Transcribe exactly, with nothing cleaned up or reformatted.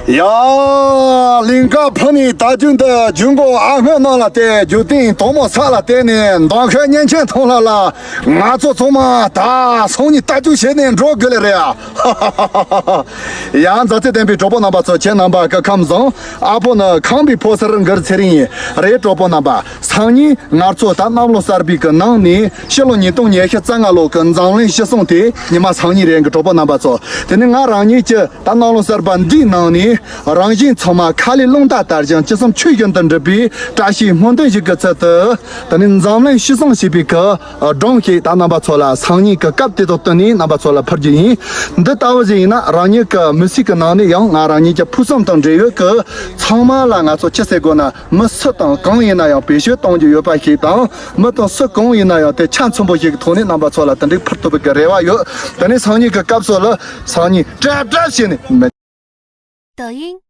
ཡ། གླིང་ག་ཕུ་ནས་ད་རྒྱུན་དུ་རྒྱུན་གོ་ཨ་སྔོན་ནང་ལ་བལྟས། རྒྱུ་སྟེང་དོག་མོ་ས་ལ་བལྟས་ནས་མདང་ཤོད་གཉན་ཆེན་ཐོང་ལ་ལ། ང་ཚོ་ཚང་མ་ད་སང་ཉིན་ལྟ་རྒྱུ་བྱས་ནས་འགྲོ་དགོས་ལེ་རེད་ཨ། ཡ། མཛའ་བརྩེ་ལྡན་པའི་གྲོགས་པོ་རྣམ་པ་ཚོ། ཁྱེད་རྣམ་པ་སྐུ་ཁམས་བཟང་། ཨ་ཕོ་ནི་ཁམས་པའི་ཕོ་སར་འགར་ཚེ་རིང་ཡིན་རེད། གྲོགས་པོ་རྣམ་པ། སང་ཉིན་ང་ཚོ་ད་གནམ་ལོ་གསར་པའི་གི་ནང་ནས་ཕྱི་ལོ་ཉིས་སྟོང་ཉི་ཤུ་རྩ་ལྔ་ལོ་གི་འཛམ་གླིང་སྤྱི་བསང་དེ་ཉི་མ་སང་ཉིན་རེད་གི། གྲོགས་པོ་རྣམ་པ་ཚོ། དེ་ནས་ང་རང་ཉིད་ཀྱི་ད་གནམ་ལོ་གསར་པ་འདིའི་ནང་ནས་རང་བཞིན་ཚང་མ་ཁ་ལས་རླུང་རྟ་ལྟར་ཞིང་། ཅི་བསམ་ཆོས་བཞིན་དུ་འགྲུབ་པའི་བཀྲ་ཤིས་སྨོན་འདུན་ཞིག་གི་ཚུལ་དུ། ད་ནི་འཛམ་གླིང་སྤྱི་བསང་ཞེས་པའི་གི་སྒྲུང་ཞིག་ད་རྣམ་པ་ཚོ་ལ་སང་ཉིན་གི་སྐབས་དེ་དང་བསྟུན་ནས་རྣམ་པ་ཚོ་ལ་ཕུལ་རྒྱུ་ཡིན། འདི་ལྟ་བུ་ཞིག་ཡིན་ན་རང་ཉིད་ཀྱི་མི་ཚེ་གི་ནང་ནས་ཡང་ང་རང་ཉིད་ཀྱི་ཕུགས་བསམ་དང་འབྲེལ་ཡོད་ཀྱི་ཚང་མ་ལ་ང་ཚོ་ཅི་ཟེར་དགོས་ན། མི་སུ་དང་གང་ཡིན་ན་ཡང་བེད་སྤྱོད་གཏོང་རྒྱུ་ཡོད་པ་ཞིག་དང་། མི་དང་སུ་གང་ཡིན་ན་ཡང་དེ་ཆ་མཚོན་པོ་ཞིག་གི་ཐོག་ནས་རྣམ་པ་ཚོ་ལ་དེ་འདྲའི་ཕུལ་ཐུབ་པའི་རེ་བ་ཡོད། དེ་ནས་སང་ཉིན་གྱི་སྐབས་སུ་ལ་སང་ཉིན་ཀྲབ་ཀྲབ་བྱས་ནས། 抖音